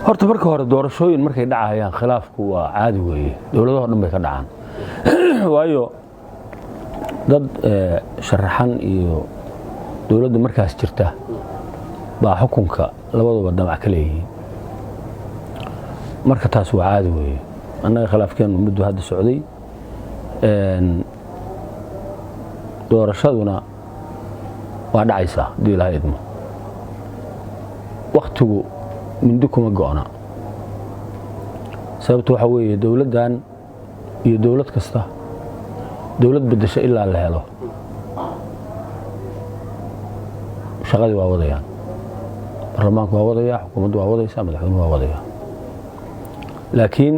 Horta marka hore, doorashooyin markay dhacayaan khilaafku waa caadi weeye, dowladaho dhan bay ka dhacaan, waayo dad sharaxan iyo dowladda markaas jirta baa xukunka labaduba damac ka leeyihiin. Marka taas waa caadi weeye. Annaga khilaafkeennu muddo hadda socday. Doorashaduna waa dhacaysaa haddii Ilaahay idmo. Wakhtigu mindi kuma go'na. Sababta waxaa weeye, dowladdan iyo dowlad kasta dowlad beddesho ilaa la helo, shaqadii waa wadayaan, baarlamaanku waa wadayaa, xukuumaddu waa wadaysaa, madaxweynuhu waa wadayaa, laakiin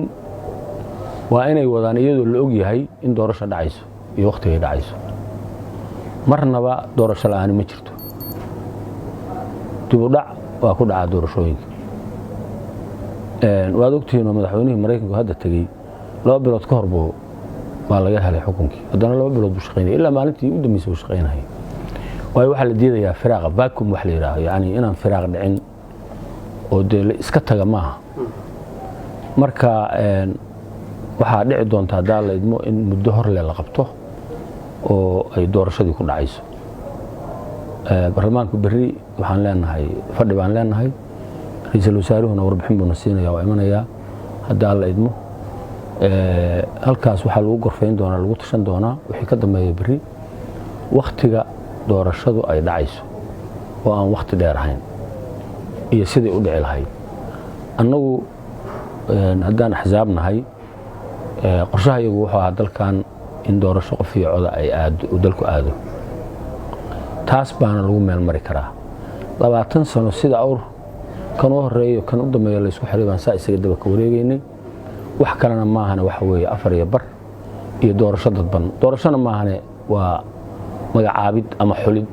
waa inay wadaan iyadoo la og yahay in doorasho dhacayso iyo wakhtigay dhacayso. Marnaba doorasho la'aani ma jirto. Dib u dhac waa ku dhacaa doorashooyinka. Waad ogtihiin oo madaxweynihii Maraykanku hadda tegey 2 bilood ka hor buu baa laga helay xukunkii, haddana 2 bilood buu shaqaynaya, ilaa maalintii u dambeysay buu shaqaynayay, waayo waxaa la diidayaa firaaqa, vacuum wax la yidhaaho, yacni inaan firaaq dhicin oo dee la iska taga maaha. Marka waxaa dhici doonta, haddaa la idmo, in muddo horle la qabto oo ay doorashadii ku dhacayso. Baarlamaanku berri waxaan leenahay fadhi baan leenahay. Ra-iisul wasaaruhuna warbixin buuna siinaya, waa imanayaa haddaa la idmo. Halkaas waxaa lagu gorfayn doonaa, lagu tashan doonaa wixii ka dambeeya berri wakhtiga doorashadu ay dhacayso oo aan wakhti dheer ahayn iyo siday u dhici lahayd. Annagu haddaan axsaab nahay, qorshaha iyagu wuxuu ahaa dalkan in doorasho qof iyo coda ay aado, uu dalku aado. Taas baana lagu meel mari karaa. 20 sano sida awr kan u horeeyo kan u dambeeyo laysku xiray baan saa isaga daba ka wareegaynay. Wax kalena maahane, waxa weeye 4.5 iyo doorasho dadban. Doorashona maahane, waa magacaabid ama xulid.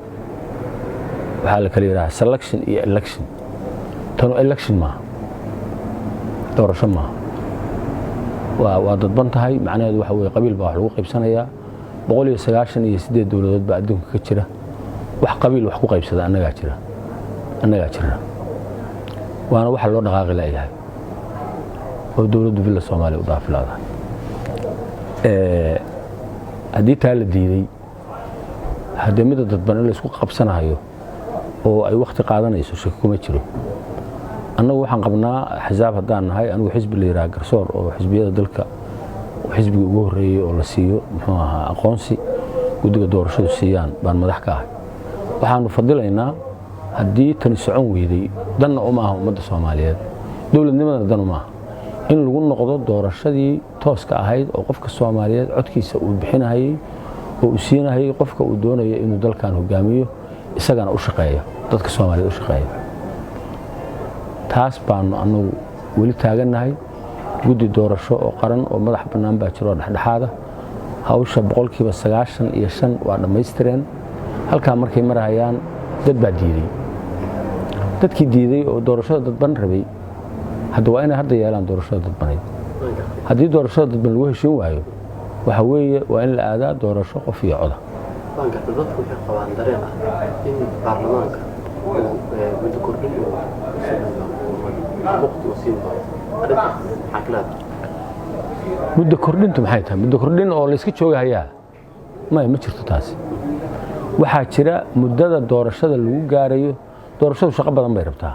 Waxaa la kala yidhaha selection iyo election. Tanu election maaha, doorasho maaha, waa dadban tahay. Macnaheedu waxa weye qabiil baa wax lagu qaybsanayaa. 198 dowladood baa adduunka ka jira. Wax qabiil wax ku qaybsada annagaa jira, annagaa jira. Waana waxa loo dhaqaaqi layahay oo dowladdu Villa Soomaaliya u dhaafi laadahay. Haddii taa la diiday, haddee midda dadban in laysku qabsanayo oo ay wakhti qaadanayso shaki kuma jiro. Annagu waxaan qabnaa, axsaab haddaan nahay, anigu xisbi la yidhaha Garsoor oo xisbiyada dalka xisbigii ugu horreeyey oo la siiyo, muxuu ahaa, aqoonsi guddiga doorashadu siiyaan baan madax ka ahay. Waxaanu fadilaynaa, haddii tani socon weyday, danna uma aha ummadda Soomaaliyeed, dowladnimadana dan uma aha, in lagu noqdo doorashadii tooska ahayd oo qofka Soomaaliyeed codkiisa uu bixinahayey oo uu siinahayey qofka uu doonayo inuu dalkan hogaamiyo, isagana u shaqeeyo, dadka Soomaaliyeed u shaqeeya. Taas baanu annagu weli taagannahay. Guddi doorasho oo qaran oo madax bannaan baa jiro oo dhexdhexaada. Hawsha 95% waa dhammaystireen. Halkaa markay marahayaan dad baa diiday. Dadkii diiday oo doorashada dadban rabay hadda waa inay hadda yeelaan doorashada dadbanayd. Haddii doorashada dadban lagu heshiin waayo, waxa weeye waa in la aadaa doorasho qof iyo coda. Waan garta. Dadku waxay qabaan dareen ah in baarlamaanka uu muddo kordhin uu samayn doono, waqti uu siin doono. Arrintaas maxaa ka leedahay? Muddo kordhintu maxay tahay? Muddo kordhin oo layska joogahayaa? Maya, ma jirto taasi. Waxaa jira muddada doorashada lagu gaarayo. Doorashadu shaqo badan bay rabtaa.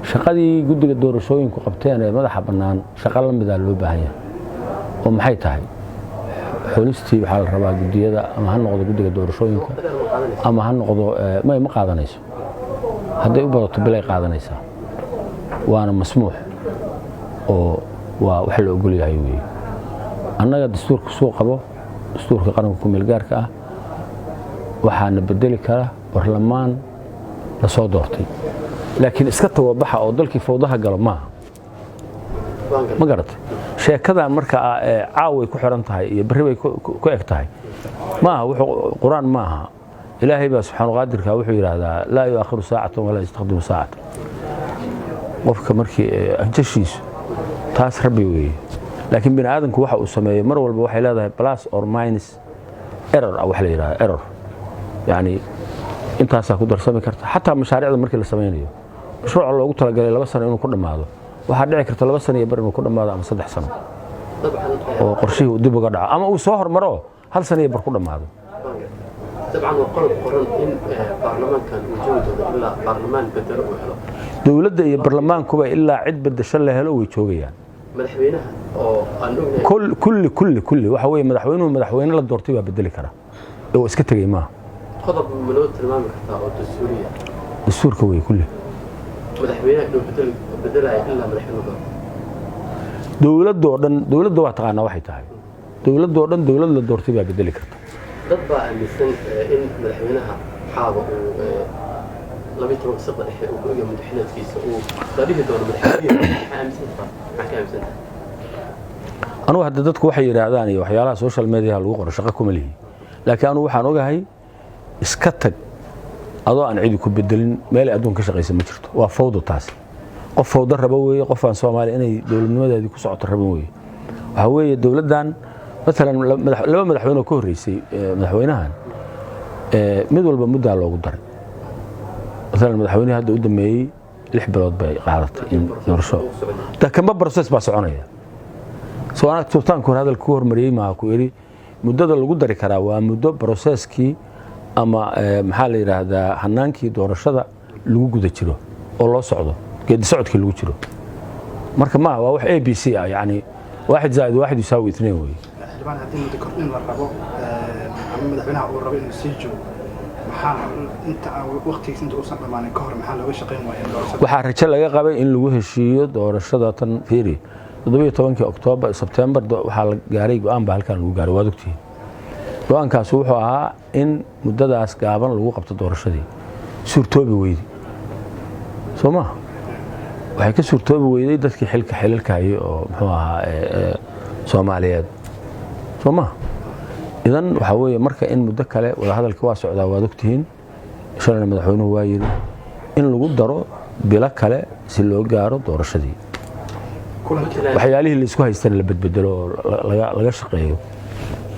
Shaqadii guddiga doorashooyinku qabteen ee madaxa bannaan shaqo la midaa loo baahan yahay. Oo maxay tahay? Xulistii waxaa la rabaa guddiyada, ama ha noqdo guddiga doorashooyinka ama ha noqdo may, ma qaadanayso. Hadday u badato bilay qaadanaysaa, waana masmuux oo waa wax la ogol yahay weeye. Annaga dastuurka suu qabo, dastuurka qaranka ku meel gaarka ah, waxaana bedeli kara barlamaan la soo doortay, laakiin iska tababaxa oo dalkii fawdaha galo maaha. Ma garatay? Sheekadan marka caaway ku xiran tahay iyo berri bay ku eg tahay maaha. Wuxuu Qur-aan maaha. Ilaahay baa subxaanu qaadirka wuxuu yidhaahdaa: laa yu'akhiru saacatan walaa yastaqdimu saacatan. Qofka markii ajashiisu taas Rabbi weeye, laakiin bini aadamku waxa uu sameeyo mar walba waxay leedahay plus or minus error ah, wax la yidhahda error, yacni intaasaa ku darsami karta. Xataa mashaariicda markii la samaynayo, mashruuca loogu talagalay 2 sano inuu ku dhammaado Waxaa dhici karta 2 sano iyo bar inuu ku dhammaado ama 3 sano Dabcan. oo qorshihii uu dib uga dhaco ama uu soo hormaro, hal sano iyo bar ku dhammaado. Dabcan, waa qodob qoran in baarlamaankan uu joogi doono ilaa baarlamaan bedelo uu helo. Dowladda iyo baarlamaankuba ilaa cid bedesho la helo way joogayaan. Madaxweynaha oo aan ognahay. Kulli kulli kulli waxa weeye, madaxweynuhu madaxweyne la doortay baa bedeli kara oo iska tegey maaha. Qodob ma noo tilmaami kartaa oo dastuuriya? Dastuurka wey kulli. Madaxweynaha inuu bedelayo ilaa madaxweyne doorto? Dowladoo dhan, dowladda waa taqaanaa waxay tahay. Dowladoo dhan dowlad la doortay baa bedeli karta. Dad baa aaminsan in madaxweynaha xaaba uu 12-ka saqda dhexe uu ku ogyahay madaxweynaadkiisa, uu la dhihi doono madaxweynihi. Maxaa aaminsan tahay? Maxaa ka aaminsan tahay? Anugu hadda dadku waxay yidhaahdaan iyo waxyaalaha social mediaha lagu qoro shaqo kuma lihi, laakiin anugu waxaan ogahay iska tag adoo aan cidi ku bedelin meelay adduun ka shaqaysa ma jirto. Waa fawdo taasi. Qof fawdo rabo weeye, qof aan Soomaaliya inay dowladnimadeedii ku socoto rabin weeye. Waxaa weeye, dowladdan maalan laba madaxweyne oo ka horreysay madaxweynahan, mid walba muddaa loogu daray. Maalan madaxweynihii hadda u dambeeyey 6 bilood bay qaadatay in doorasho kamba process baa soconaya. Soo anaa sultaanku hore hadalka ku hormariyey maaha ku idhi muddada lagu dari karaa waa muddo processkii ama maxaa la yidhaahdaa, hanaankii doorashada lagu guda jiro oo loo socdo, geedi socodkii lagu jiro. Marka maaha, waa wax a b c ah, yacni 1 + 1 = 2 wey. Xildhibaan, haddii muddo kordhin la rabo ama madaxweynaha uu rabo inuu sii joogo, maxaa inta aan waqtigiisa inta uusan dhammaanin ka hor maxaa looga shaqayn waaya doorashada? Waxaa rajo laga qabay in lagu heshiiyo doorashada tan. Fiiri, 17-kii Oktoobar, Sebtembar waxaa la gaaray go-aan baa halkan lagu gaaray, waad ogtihiin. Go-aankaas wuxuu ahaa in muddadaas gaaban lagu qabto doorashadii. Suurtoobi weyday, soo ma? Waxay ka suurtoobi weyday dadkii xilka xilalka hayay oo muxuu ahaa Soomaaliyeed, soo ma? Idan waxaa weeye, marka in muddo kale wadahadalkii waa socdaa, waad ogtihiin. Shalayna madaxweynuhu waa yidhi in lagu daro bilo kale si loo gaaro doorashadii, waxyaalihii laisku haystana la bedbedelo oo laga shaqeeyo.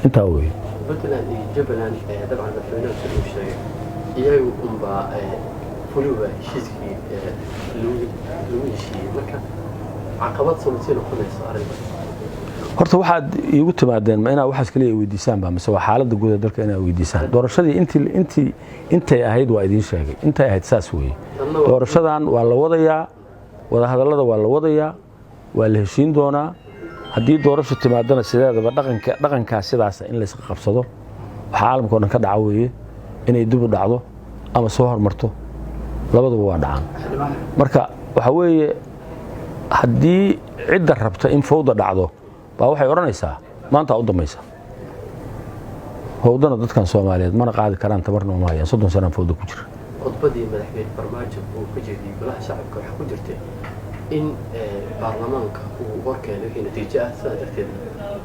Intaa weeye. Puntland iyo Jubbaland, dabcan madaxweynaha sida uu sheegay, iyagu unbaa fuliba heshiiskii lagu heshiiyey. Marka caqabad soo noqonayso arrinta? Horta waxaad iigu timaadeen ma inaad waxaas kaliya weydiisaan ba mise waa xaaladda guud ee dalka inaad weydiisaan? Doorashadii intii intay ahayd waa idiin sheegay. Intay ahayd saas weeye. Doorashadan waa la wadayaa, wadahadallada waa la wadayaa, waa la heshiin doonaa. Haddii doorasho timaadana, sideedaba dhaqanka dhaqankaa sidaasa in layska qabsado waxaa caalamka o dhan ka dhaca weeye. Inay dib u dhacdo ama soo hormarto labaduba waa dhacaan. Marka waxaa weeye, haddii cidda rabta in fawda dhacdo baa waxay odhanaysaa maanta u dambaysa fawdana. Dadkan Soomaaliyeed mana qaadi karaan, tabarna uma hayaan. 30 sanaan fawda ku jira. Khudbadii madaxweyne Farmaajo uu ka jeediyey golaha shacabka waxaa ku jirtay in baarlamaanka uu horkeenay wixii natiijo ah, sidaa darteed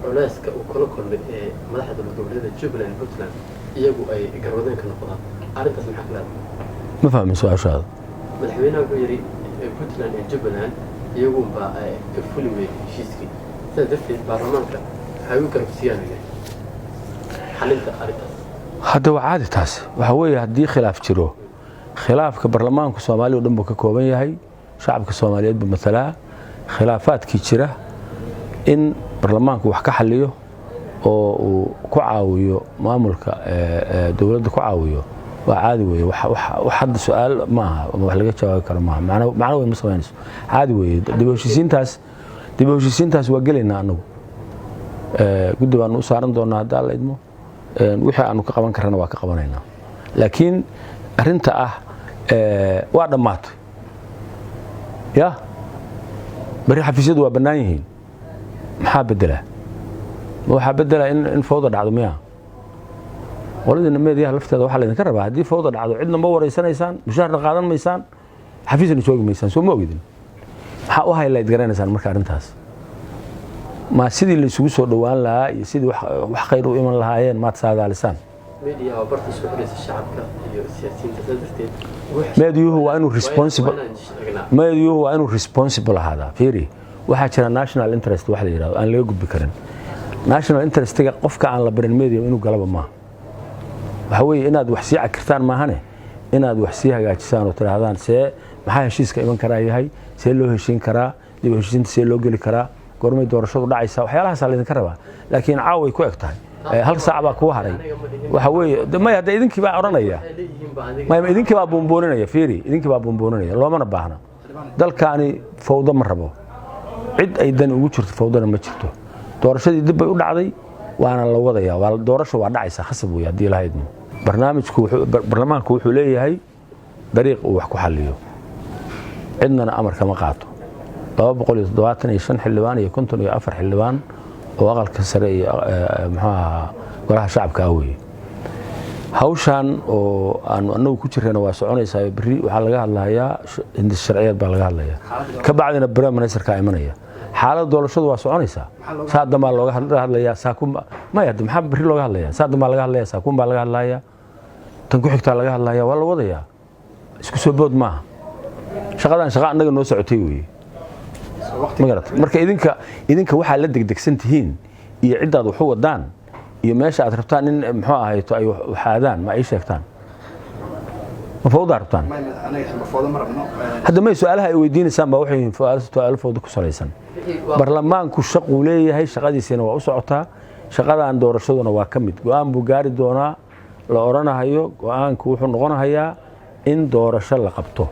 culeyska uu kala kulmay ee madaxda dowlad goboleeda Jubbaland, Puntland iyagu ay garwadeen ka noqdaan. Arrintaas maxaa ka leedahay? Ma fahmin su-aashaada. Madaxweynaha wuxuu yidhi Puntland iyo Jubbaland iyagunbaa ka fuli weyey heshiiskii, sidaa darteed baarlamaanka waxay u garabsiiyaan yidhi xalinta arrintaas. Hadda waa caadi taasi. Waxaa weeye, haddii khilaaf jiro, khilaafka baarlamaanku Soomaaliya o dhan buu ka kooban yahay, shacabka Soomaaliyeed buu matalaa. Khilaafaadkii jira in baarlamaanku wax ka xaliyo oo uu ku caawiyo maamulka dowladda ku caawiyo waa caadi weeye. Wax hadda su-aal ma aha ama wax laga jawaabi karo maaha. Macno weyn ma samaynayso, caadi weeye. Dib u heshiisiintaas waa gelaynaa annagu. Guddi baanu u saaran doonaa haddaa la idmo. Wixii aanu ka qaban karana waa ka qabanaynaa. Laakiin arrinta ah waa dhammaatay ya bari xafiisyadu waa bannaan yihiin, maxaa beddelaa? Ma waxaa beddelaa in fawda dhacdo miya? Qoladiina meediyaha lafteeda waxaa laydinka rabaa, haddii fawda dhacdo cidna ma wareysanaysaan, mushaharna qaadan maysaan, xafiisna joogi maysaan, soo ma ogidin? Maxaa u highlight garanaysaan marka arrintaas? Ma sidii laysugu soo dhowaan lahaa iyo sidii wax khayr u iman lahaayeen maad saadaalisaan? Media waa barta isku xidhaysa shacabka iyo siyaasiyiinta, sidaa darteed Meediyuhu waa inuu responsible waa inaan sheegnaa. Meediyuhu waa inuu responsible ahaadaa. Fiiri, waxaa jira national interest wax la yidhahdo aan laga gudbi karin. National interestiga qofka aan la barin media inuu galaba maaha. Waxa weeye inaad wax sii cakirtaan maahane, inaad wax sii hagaajisaan oo tidhaahdaan see maxaa heshiiska iman karaa yahay, see loo heshiin karaa, dib Dib u heshiisiinta see loo geli karaa? Goormay doorashadu dhacaysaa? Waxyaalahaasaa laydinka rabaa, laakiin caaway ku eg tahay. Hal saac baa kugu haray. Waxa weeye maya, hadda idinkii baa odhanaya. Maya, idinkii baa buunbuuninaya. Fiiri, idinkii baa buunbuuninaya. Loomana baahna. Dalkaani fawdo ma rabo, cid ay dani ugu jirto fawdana ma jirto. Doorashadii dib bay u dhacday, waana la wadayaa. Waa doorasho, waa dhacaysaa, khasab wey haddii lahaydmo. Barnaamijku, barlamaanku wuxuu leeyahay dariiq uu wax ku xalliyo, cidnana amar kama qaato. 275 xildhibaan iyo 54 xildhibaan oo aqalka sare iyo, muxuu ahaa, golaha shacabka ah weeye. Hawshan oo aanu anagu ku jirana waa soconaysaa. Berri waxaa laga hadlayaa hindis sharciyeed baa laga hadlayaa, ka bacdina prime ministerka imanaya. Xaaladda doorashadu waa soconaysaa. Saa dambaa looga hadlayaa, saakum maya. Maxaa berri looga hadlayaa? Saa dambaa laga hadlaya, saakum baa laga hadlayaa, tan ku xigtaa laga hadlaya. Waa la wadayaa, isku soo bood maaha. Shaqadan shaqa annaga noo socotay weeye, ma garat? Marka idinka waxaa la degdegsan tihiin iyo ciddaad waxu wadaan iyo meesha aad rabtaan in, muxuu ahayto, ay waxaadaan, ma ay sheegtaan? Ma fawdaa rabtaan? Hadda may su-aalaha ay weydiinaysaan baa waxay yihiin su-aalo fawda ku salaysan. Barlamaanku shaquu leeyahay, shaqadiisiina waa u socotaa. Shaqadan doorashaduna waa ka mid. Go-aan buu gaari doonaa la odhanahayo. Go-aanku wuxuu noqonahayaa in doorasho la qabto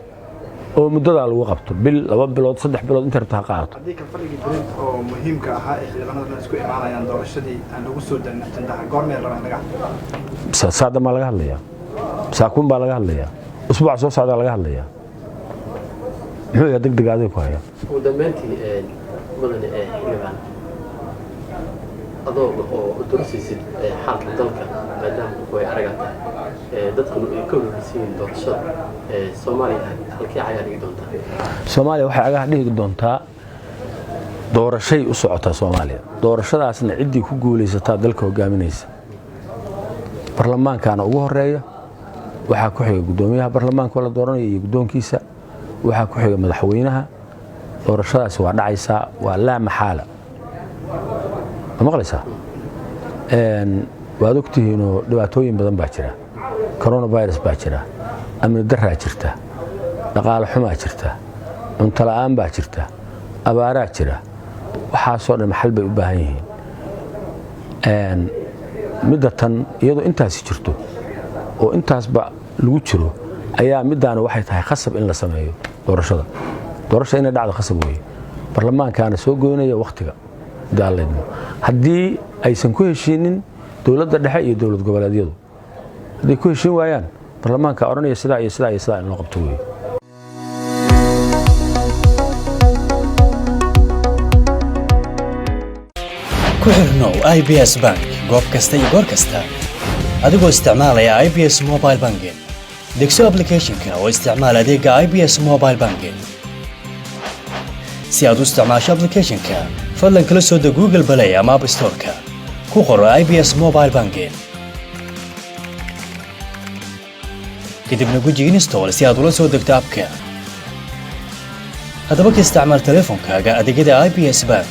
oo muddadaa lagu qabto, bil, 2 bilood, 3 bilood, inta rabta ha qaadato. Haddii kan fadhigii berid oo muhiimka ahaa ee xildhibaanada dhan isku imaanayaan doorashadii aan lagu soo darin ajandaha, goormee la rabaa in laga hadlo? Saadan baa laga hadlayaa, saakuun baa laga hadlayaa, usbuuca soo socdaa laga hadlayaa. Muxuu yahay deg deg adiga ku haya? Ugu dambeyntii, mudane ee xildhibaan, adoo oo dursiisid xaalka dalka, maadaama qof way aragaa tahay, dadkuna ay ka welwelsan yihiin doorashada Soomaaliya, halkee cagaa dhigi doontaa? Soomaaliya waxay cagaha dhigi doontaa, doorashay u socotaa Soomaaliya. Doorashadaasna ciddii ku guulaysataa dalka hogaaminaysa. Barlamaankaana ugu horeeya, waxaa ku xiga guddoomiyaha barlamaanka la dooranaya iyo guddoonkiisa, waxaa ku xiga madaxweynaha. Doorashadaasi waa dhacaysaa, waa laa maxaala. Ma maqlaysaa? Waad ogtihiinoo dhibaatooyin badan baa jira. Coronavirus baa jira, amni daraa jirta, dhaqaale xumaa jirta, cunto la'aan baa jirta, abaaraa jira. Waxaasoo dhan xal bay u baahan yihiin. Midda tan, iyadoo intaasi jirto oo intaasba lagu jiro, ayaa middaana waxay tahay khasab in la sameeyo doorashada. Doorasha inay dhacdo khasab weeye. Barlamaankaana soo goynaya wakhtiga daallaydmo haddii aysan ku heshiinin dowladda dhexe iyo dowlad goboleedyadu. Hadday ku heshiin waayaan, barlamaanka odhanaya sidaa iyo sidaa iyo sidaa in loo qabto weeye. Ku xirnow IBS Bank goob kasta iyo goor kasta adigoo isticmaalaya IBS Mobile Banking. Degso applicationka oo isticmaal adeega IBS Mobile Banking. Si aad u isticmaasho applicationka, fadlan kala soo deg Google Play ama App Store-ka. Ku qoro IBS Mobile Banking, kadibna guji Install si aad ula soo degto appka. Haddaba ka isticmaal teleefonkaaga adeegyada IBS Bank.